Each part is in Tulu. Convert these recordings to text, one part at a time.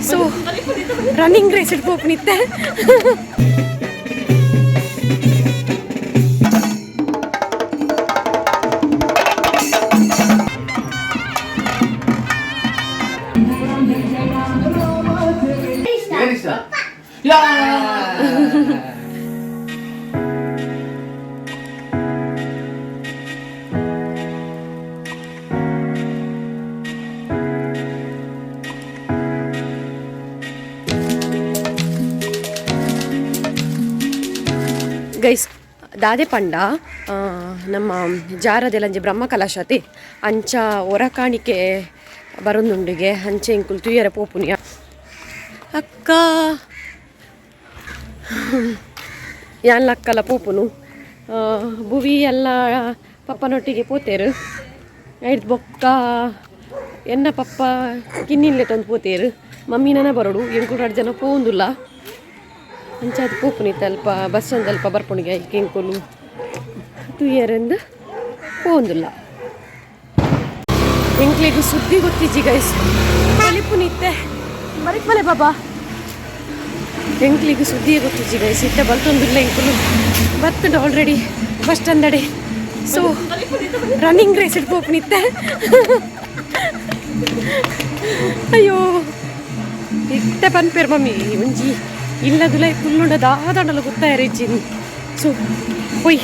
So running race ಪೋಪುನಿತ್ತೆ. Guys ದಾದೆ ಪಂಡ ನಮ್ಮ ಜಾರದೆಲಂಜಿ ಬ್ರಹ್ಮ ಕಲಶತಿ ಅಂಚ ಒರಕಾಣಿಕೆ ಬರೊಂದುಂಡಿಗೆ ಅಂಚೆ ಇಂಕುಲು ತುಯ್ಯರ ಪೋಪುನಿಯ ಅಕ್ಕ ಯಾನ್ಲ ಅಕ್ಕಲ ಪೋಪುನು. ಭುವಿ ಎಲ್ಲ ಪಪ್ಪನೊಟ್ಟಿಗೆ ಪೋತೇರು. ಐಡ್ದ್ ಬೊಕ್ಕ ಎನ್ನ ಪಪ್ಪ ಕಿನ್ನಿನ್ಲೆ ತಂದು ಪೋತೇರು. ಮಮ್ಮಿ ನನ ಬರೋಡು, ಎಂಕುಲು ರಡ್ಡ್ ಜನ ಪೋವೊಂದುಲ್ಲ. ಅಂಚಾದ್ ಪೋಪುನಿತ್ತೆ ಅಲ್ಪ ಬಸ್ ಒಂದಲ್ಪ ಬರ್ಪುನಿಗೆ ಐಕ್ ಎಂಕುಲು ತೂಯರೆಂದು ಪೋವೊಂದುಲ್ಲ. ಎಂಕ್ಲೆಗ್ ಸುದ್ದಿ ಗೊತ್ತಿಜ್ಜಿ ಗೈಸ್, ಬಲಿಪುನಿತ್ತೆ ಬಲಿಪಲೆ ಬಾಬಾ. ಎಂಕ್ಲೆಗ್ ಸುದ್ದಿಯೇ ಗೊತ್ತಿಜ್ಜಿ ಗೈಸ್. ಇತ್ತೆ ಬಲ್ತೊಂದುಲ್ಲ ಎಂಕುಲು, ಬತ್ತುಂಡು already bus stand. So running race ಪೋಪುನಿತ್ತೆ. ಅಯ್ಯೋ, ಇತ್ತೆ ಪನ್ಪೇರು ಮಮ್ಮಿ ಒಂಜಿ ಇಲ್ಲದುಲ ಕುಲ್ಲುಂಡ ದಾದಾಂಡಲ ಗೊತ್ತಾಯರ ಇಜ್ಜಿ. ಸೊ ಪೊಯ್.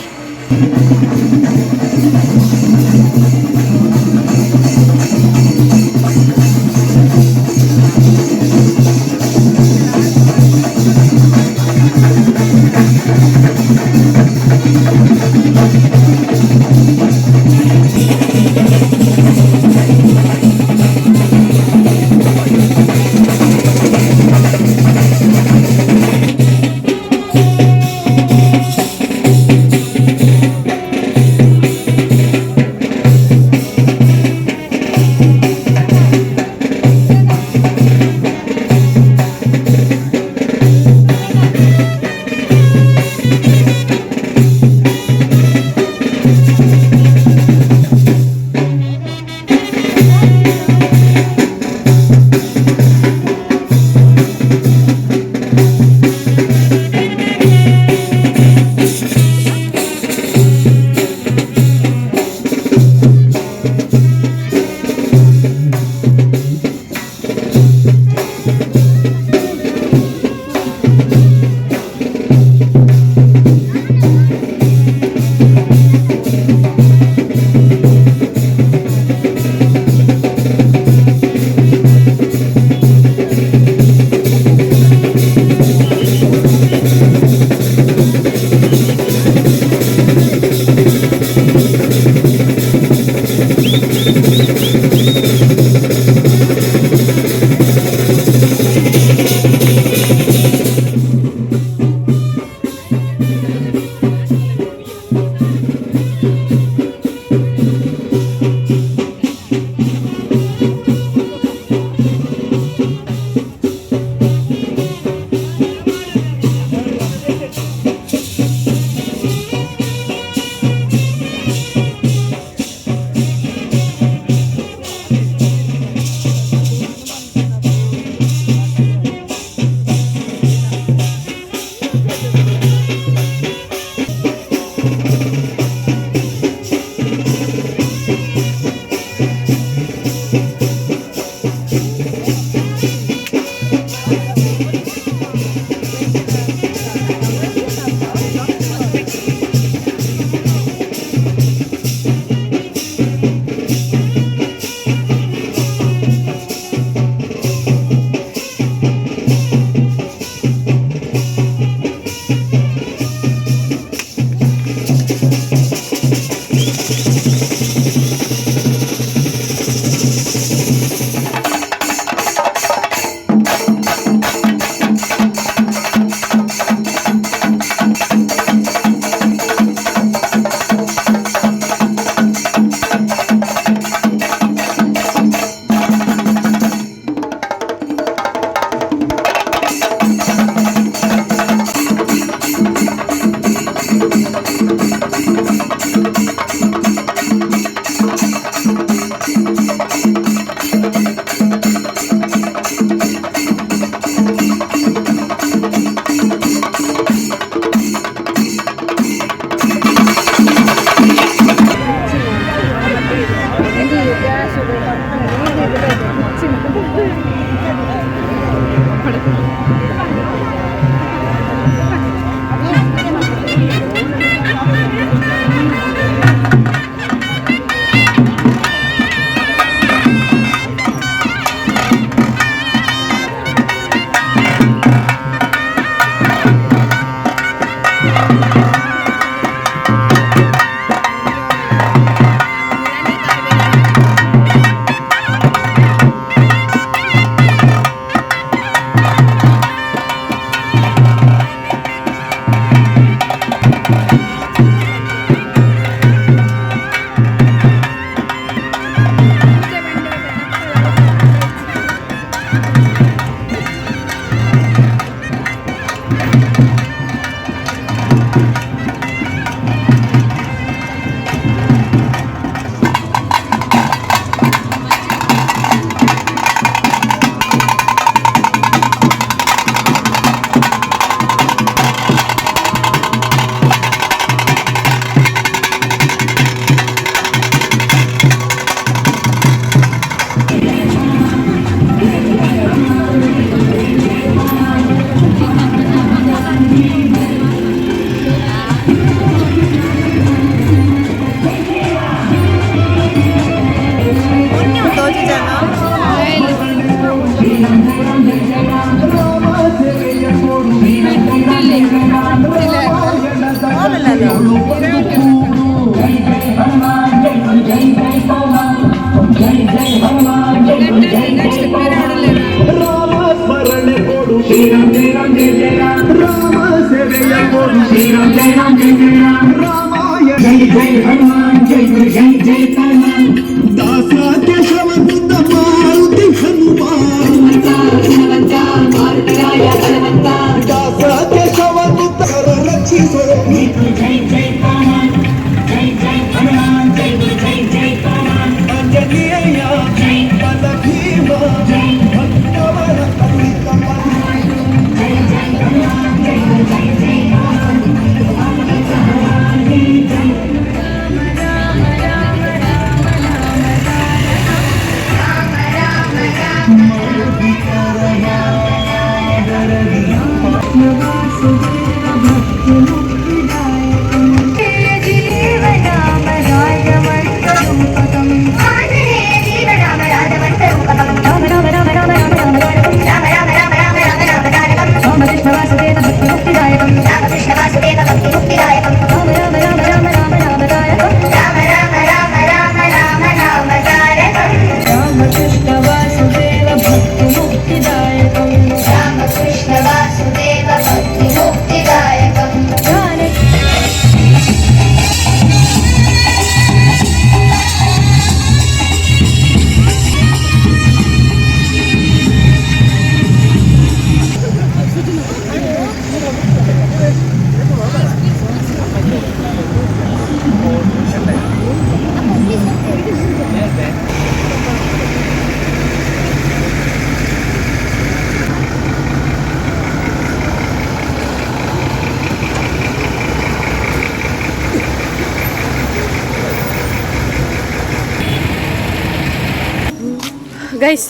Guys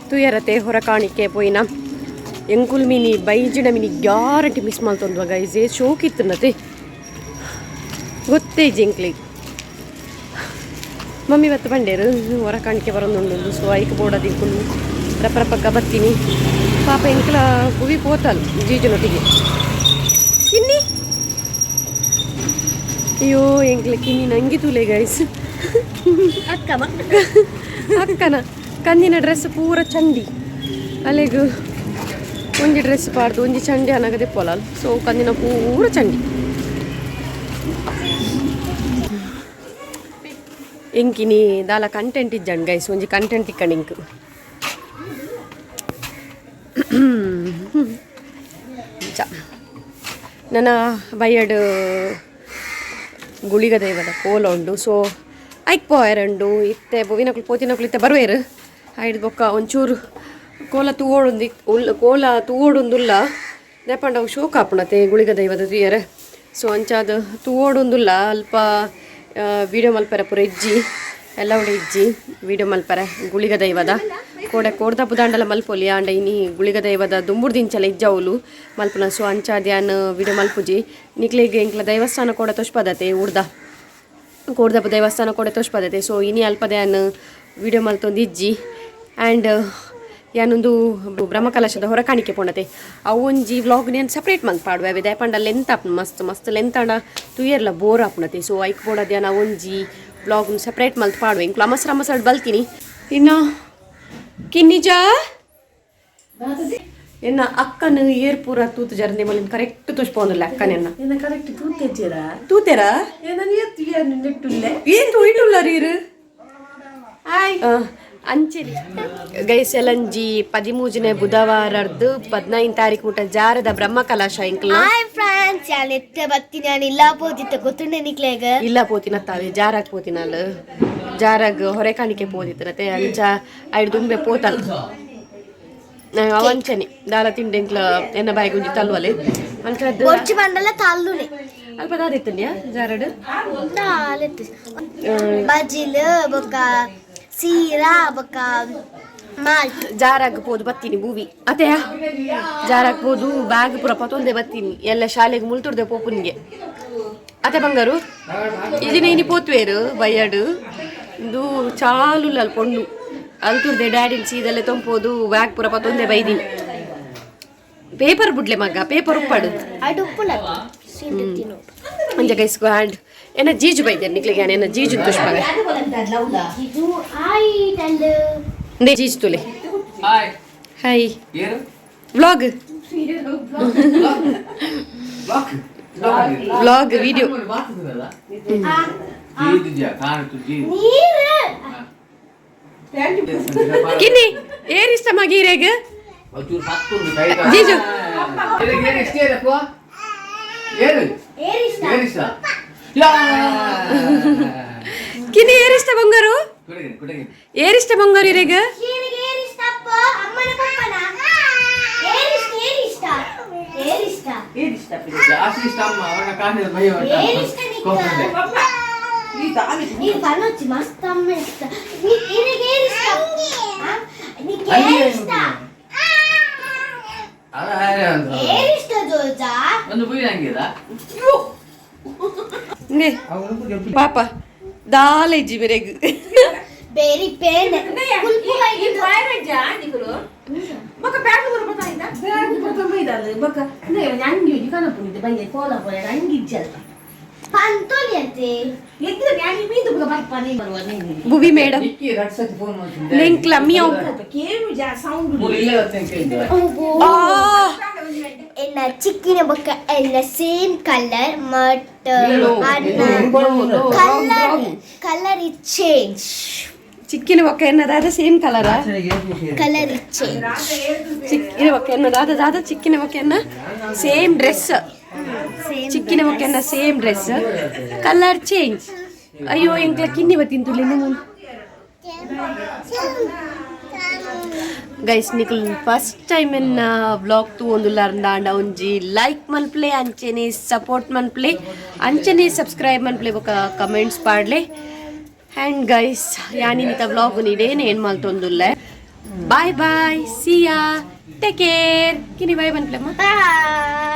ತೂಯರತೆ ಹೊರಕಾಣಿಕೆ ಪೋಯಿನ ಎಂಕುಲ್ mini ಬೈಜಿಡ mini guarantee miss ಮಲ್ತೊಂದ್ವ guys. ಏ ಶೋಕ್ ಇತ್ತುನತೆ ಗೊತ್ತೇ ಜಿಂಕ್ಲಿ ಮಮ್ಮಿ ಬತ್ತ ಬಂಡೇರು ಹೊರ ಕಾಣಿಕೆ ಬರೋದುಂಡು. ಸೊ ಐಕ್ ಬೋಡದು ಇಂಕುಲು ರಪ್ಪ ರಪ್ಪಕ್ಕ ಬತ್ತೀನಿ ಪಾಪ ಎಂಕಲ ಗುವಿ ಪೋತಲ್ ಜೀಜುನೊಟ್ಟಿಗೆ ಕಿನ್ನಿ. ಅಯ್ಯೋ ಎಂಕ್ಲ ಕಿನ್ನಿ ನಂಗೆ ತೂಲೆ ಗೈಸ್. ಅಕ್ಕಮ ಅಕ್ಕನ ಕಂದಿನ ಡ್ರೆಸ್ ಪೂರ ಚಂಡಿ ಅಲೆಗ್ ಒಂಜಿ ಡ್ರೆಸ್ ಪಾಡ್ದು ಒಂಜಿ ಚಂಡಿ ಅನಗದೆ ಪೊಲಲ್. ಸೊ ಕಂದಿನ ಪೂರ ಚಂಡಿ ಎಂಕಿನಿ ದಾಲ ಕಂಟೆಂಟ್ ಇಜ್ಜಂಡ್ ಗೈಸ್. ಒಂಜಿ ಕಂಟೆಂಟ್ ಇಕ್ಕಂಡ್ ಇಂಕ್ ಚ ನನ್ನ ಬಯ್ಯಡ್ ಗುಳಿಗ ದೈವದ ಕೋಲ ಉಂಡು. ಸೊ ಐಕ್ ಪೋಯರಂಡು ಇತ್ತೆ ಬೊವಿನಕ್ಲು ಪೋತಿನಕ್ಲು ಇತ್ತೆ ಬರುವೇರು ಐಡ್ ಬೊಕ್ಕ ಒಂಚೂರು ಕೋಲ ತೂವೊಡೊಂದು ಉಲ್ಲ ಕೋಲ ತೂವೊಡೊಂದುಲ್ಲ ದೇಪಂಡ ಅವು ಶೋಕ ಆಪುಣತೆ ಗುಳಿಗ ದೈವದ ತುಯರೆ. ಸೊ ಅಂಚಾದ ತೂವೊಡೊಂದುಲ್ಲ ಅಲ್ಪ ವೀಡಿಯೋ ಮಲ್ಪೆರೆ ಪೂರ ಇಜ್ಜಿ ಎಲ್ಲ ಉಡೆ ಇಜ್ಜಿ ವೀಡಿಯೋ ಮಲ್ಪೆರೆ ಗುಳಿಗ ದೈವದ ಕೋಡೆ ಕೋಡ್ದ ಪುದಾಂಡಲ ಮಲ್ಪೊಲಿ ಆಂಡ ಇನಿ ಗುಳಿಗ ದೈವದ ದುಂಬುರ್ದಿಂಚಲ ಇಜ್ಜವುಲು ಮಲ್ಪುನ. ಸೊ ಅಂಚಾದ ಯಾನ್ ವೀಡಿಯೋ ಮಲ್ಪುಜಿ ನಿಕ್ಲೆಗ್ ಎಂಕ್ಲ ದೇವಸ್ಥಾನ ಕೋಡ ತೋಷ್ಪದತೆ ಉಡ್ದ ಕೋಡ್ದಪ್ಪ ದೇವಸ್ಥಾನ ಕೂಡ ತೋಷ್ಪದತೆ. ಸೊ ಇನಿ ಅಲ್ಪದ ಯಾನ್ ವೀಡಿಯೋ ಮಲ್ತೊಂದು ಇಜ್ಜಿ ಆ್ಯಂಡ್ ಯಾನೊಂದು ಬ್ರಹ್ಮಕಲಶದ ಹೊರ ಕಾಣಿಕೆ ಪೋಣತೆ ಅವು ಒಂಜಿ ವ್ಲಾಗ್ ನಾನು ಸಪ್ರೇಟ್ ಮಲ್ತ್ ಪಾಡುವೆ ಅವೆ ದಾಯಪಂಡ ಲೆಂತ್ ಆಪುಂಡು ಮಸ್ತ್ ಮಸ್ತ್ ಲೆಂತ್ ಆಂಡ ತುಯರ್ಲ ಬೋರ್ ಆಪುಣತೆ. ಸೊ ಐಕ್ ಬೋಡದ ಯಾನ್ ಒಂಜಿ ವ್ಲಾಗ್ ಸಪ್ರೇಟ್ ಮಲ್ತ್ ಪಾಡುವೆ ಇಂಕ್ಲು ಅಮಸರ ಅಮಸರ ಬಲ್ತೀನಿ. ಇನ್ನು ಕಿನ್ನಿಜಾ ಎನ್ನ ಅಕ್ಕನ ಏರ್ ಪೂರ ತೂತು ಜರಂದೆ ಮಲ್ಲಿನ ಕರೆಕ್ಟ್ ತೋಷ್ಪೋಂದಿಲ್ಲ ಅಕ್ಕನೆನ್ನ ಏನ ಕರೆಕ್ಟ್ ತೂತೆಜ್ಜರಾ? ತೂತೆರಾ? ನೆಟ್ಟುಲ್ಲೆ. ಏನ್ ತೂಯಿಟುಲ್ಲ ರೀರು ಅಂಚೆಲಿ ಗೈಸ್ ಎಲಂಜಿ 13ನೇ ಬುಧವಾರದ್ದು 15 ತಾರೀಕು ಮುಟ್ಟ ಜಾರದ ಬ್ರಹ್ಮ ಕಲಾಶ ಇಂಕ್ಲ. ಹಾಯ್ ಫ್ರೆಂಡ್ಸ್, ಯಾನ್ ಎತ್ತೆ ಬತ್ತಿ ನಾನು ಇಲ್ಲ ಪೋದಿತ್ತ ಗೊತ್ತುಂಡೆ ನಿಕ್ಲೆಗ್. ಇಲ್ಲ ಪೋತಿನ ತಾವೆ ಜಾರಾಗ್ ಪೋತಿನಲ್ ಜಾರಾಗ್ ಹೊರೆ ಕಾಣಿಕೆ ಪೋದಿತ್ತನತೆ ಅಂಚ ಐಡ್ ದುಂಬೆ ಪೋತಲ್ ಅವಂಚನೆ ದಾಲ ತಿಂಡಿ ಎಂಕ್ಲ ಎನ್ನ ಬಾಯಿಗೆ ಒಂಜಿ ತಲ್ವಲೆ ಅಂಚ ಬೊರ್ಚಿ ಬಂಡಲ ತಲ್ಲುನೆ. ಅಲ್ಪ ದಾದಿತ್ತಂಡ್ಯಾ ಜಾರಡ್? ದಾಲೆತ್ತು ಬಜಿಲ್ ಬೊಕ್ಕ ಸೀರಾ ಬೊಕ್ಕ ಮಾಲ್ಟ್. ಜಾರಾಗ್ ಪೋದು ಬತ್ತೀನಿ ಭೂವಿ ಅತೆಯ ಜಾರಾಗ್ ಪೋದು ಬ್ಯಾಗ್ ಪೂರ ಪತೊಂದೆ ಬತ್ತೀನಿ ಎಲ್ಲ ಶಾಲೆಗೆ ಮುಲ್ತುರ್ದೆ ಪೋಪುನಿಗೆ ಅತೆ ಬಂಗಾರು ಇದಿನ ಇನಿ ಪೋತ್ವೇರು ಬಯ್ಯಡು ಇಂದು ಚಾಲು ಅಲ್ ಪೊಣ್ಣು ಅಲ್ತುರ್ದೆ ಡ್ಯಾಡಿನ ಸೀದಲ್ಲೇ ತೊಂಪೋದು ಬ್ಯಾಗ್ ಪೂರ ಪತೊಂದೆ ಬೈದಿನಿ ಪೇಪರ್ ಬುಡ್ಲೆ ಮಗ ಪೇಪರ್ ಉಪ್ಪಾಡು. ಅಡು ಉಪ್ಪುನ ಸೀಂಡು ತಿನ್ನು. ಅಂಚ ಗೈಸ್ಗು ಆ್ಯಂಡ್ ಏನ ಜೀಜು ಬೈದೇನೆ ನಿಕ್ಲಿಗೆ ಏನ ಜೀಜು ದುಷ್ಪಾಗ. ಇದು ಆಯ್ತಲ್ಲ. ಇಂದೇ ಜೀಜು ತುಲೆ. ಹಾಯ್. ಹಾಯ್. ಏನು? ವ್ಲಾಗ್. Vlog video. ಕಿನ್ನಿ ಏರಿಷ್ಟ ಮಗೀರೆಗ್ ಜೀಜು. ಕಿನ್ನಿ ಏರಿಷ್ಟ ಬಂಗಾರು, ಏರಿಷ್ಟ ಬಂಗಾರು ಇರೆಗ್? ನೀನು ಮಸ್ತ್ ಅಮ್ಮ ಇಷ್ಟ ಏರಿಷ್ಟ ಏರಿಷ್ಟ ಏರಿಷ್ಟ ಜೋಜಾ. ಒಂದು ಬುಯ್ಯ ಹಂಗಿದ. ನೇ ಪಾಪ ದಾಲೇಜಿ ಮೆರೆಗ್. ಬೇರಿ ಪೇನ್ ಕುಲ್ಪು. ಪಂತೋಲಿ ಅಂತೆ. ಭುವಿ ಮೇಡಮ್ ಲಿಂಕ್ಲ ಮಿಯಾವ್. ಆ. ಎನ್ನ ಚಿಕ್ಕಿನ ಬೊಕ್ಕ ಎಲ್ಲ same colour but colour colour is change. ಚಿಕ್ಕಿನ ಒಕ್ಕ ಎನ್ನದಾದ ಸೇಮ್ ಕಲರಾ? Colour is change. ಚಿಕ್ಕಿನ ಒಕ್ಕ ಎನ್ನದಾದ ದಾದ ಚಿಕ್ಕಿನ ಒಕ್ಕ ಎನ್ನ ಸೇಮ್ ಡ್ರೆಸ್, ಚಿಕ್ಕಿನ ಒಕ್ಕ ಎನ್ನ same dress, colour change. ಅಯ್ಯೋ, ಎಂಕ್ಲ ಕಿನ್ನಿ ಬತ್ತಿಂತುಲಿ. ಗೈಸ್, ನಿಕುಲ್ ಫಸ್ಟ್ ಟೈಮ್ ಎನ್ನ ವ್ಲಾಗ್ ತೂವೊಂದುಲ್ಲಾರ್ದಾಂಡ ಒಂಜಿ ಲೈಕ್ ಮನ್ಪ್ಲೆ, ಅಂಚೆನೆ ಸಪೋರ್ಟ್ ಮನ್ಪ್ಲೆ, ಅಂಚೆನೆ ಸಬ್ಸ್ಕ್ರೈಬ್ ಮನ್ಪ್ಲೆ, ಬೊಕ ಕಮೆಂಟ್ಸ್ ಪಾಡ್ಲೆ. ಆ್ಯಂಡ್ ಗೈಸ್, ಯಾನಿನಿತ ವ್ಲಾಗ್ ನೀಡೇನು ಏನು ಮಲ್ತೊಂದುಲ್ಲೆ. Bye bye, see ya, take care. ಕಿನಿ ಬಾಯ್ ಮನ್ಪ್ಲೆ ಅಮ್ಮ. ಬಾಯ್.